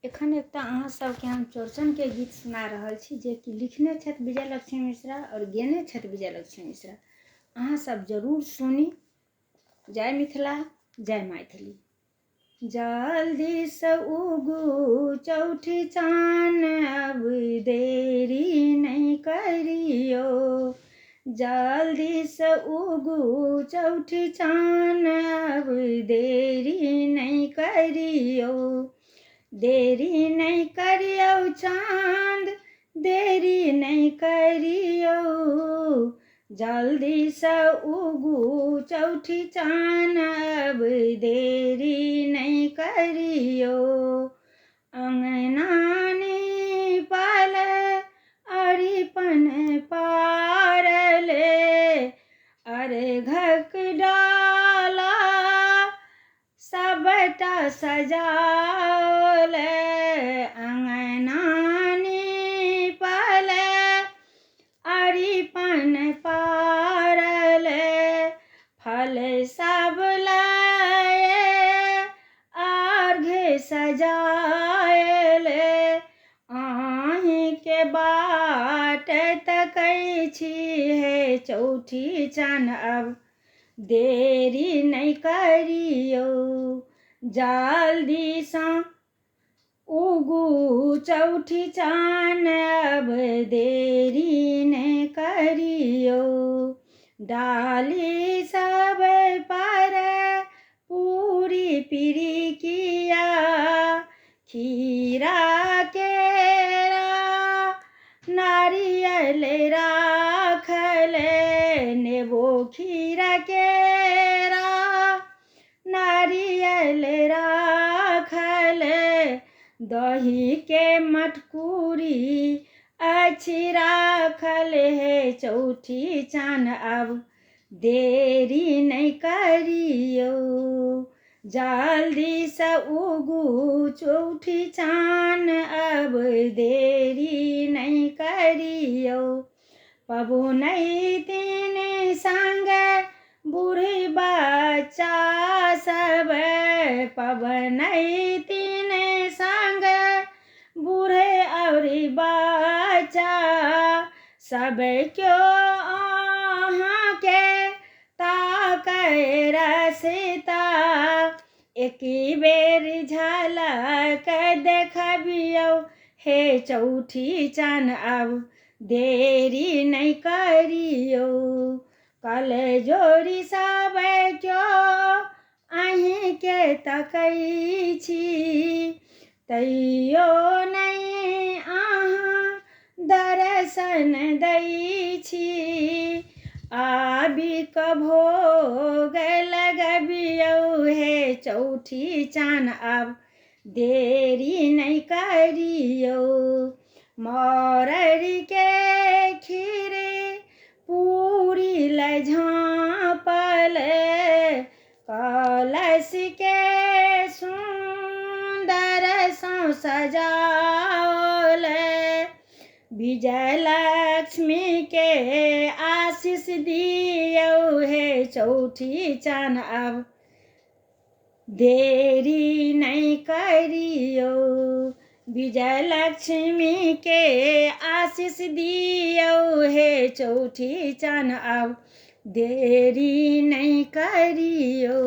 एखन एकटा अहाँ सबके हम चौरचनके गीत सुना रहल छी, जेकि लिखने छथि विजय लक्ष्मी मिश्रा आओर गेने छथि विजय लक्ष्मी मिश्रा। अहाँ सब जरूर सुनी। जय मिथिला, जय मैथिली। जल्दीसँ उगू चौठी चान, अब देरी नहि करियौ। जल्दीसँ उगू चौठी चान, अब देरी नहि करियौ। देरी नहि करियौ चाँद, देरी नहि करियौ। जल्दीसँ उगू चौठी चान, अब देरी नहि करियौ। अङ्गना नीपल अरिपन पारले, अर्घक डाला सबटा सजाओल। अङ्गना नीपल अरिपन पारल, फल सब लए अर्घ सजायल। अहीँके बाट तकै छी हे चौठी चान, अब देरी नहि करियौ। जल्दीसँ उगू चौठी चान, अब देरी नहि करियौ। डाली सब पर पूरी पिरिकिया, खीरा केरा नारियल राखल। नेबो खीरा केरा नारियल राखल, दहीके मटकूरी अछि राखल। हे चौठी चान, अब देरी नहि करियौ। जल्दीसँ उगू चौठी चान, अब देरी नहि करियौ। पबनैतिन सङ्ग बूढ़ बच्चा सब, पबनैतिन सङ्ग बूढ़ आओर बच्चा सब केओ अहाँके ताकै रसता। एक बेर झलक देखबियौ हे चौठी चान, अब देरी नहि करियौ। कल जोड़ी सब केओ अहीँके तकै छी, तैयो नहि अहाँ दर्शन दै छी। आबि कऽ भोग लगबियौ हे चौठी चान, अब देरी नहि करियौ। मरड़के खीर पूरी लय झाँपल, कलशके सुन्दरसँ सजाओल। विजय लक्ष्मीके आशीष दियौ हे चौठी चान, अब देरी नहि करियौ। विजय लक्ष्मीके आशीष दियौ हे चौठी चान, अब देरी नहि करियौ।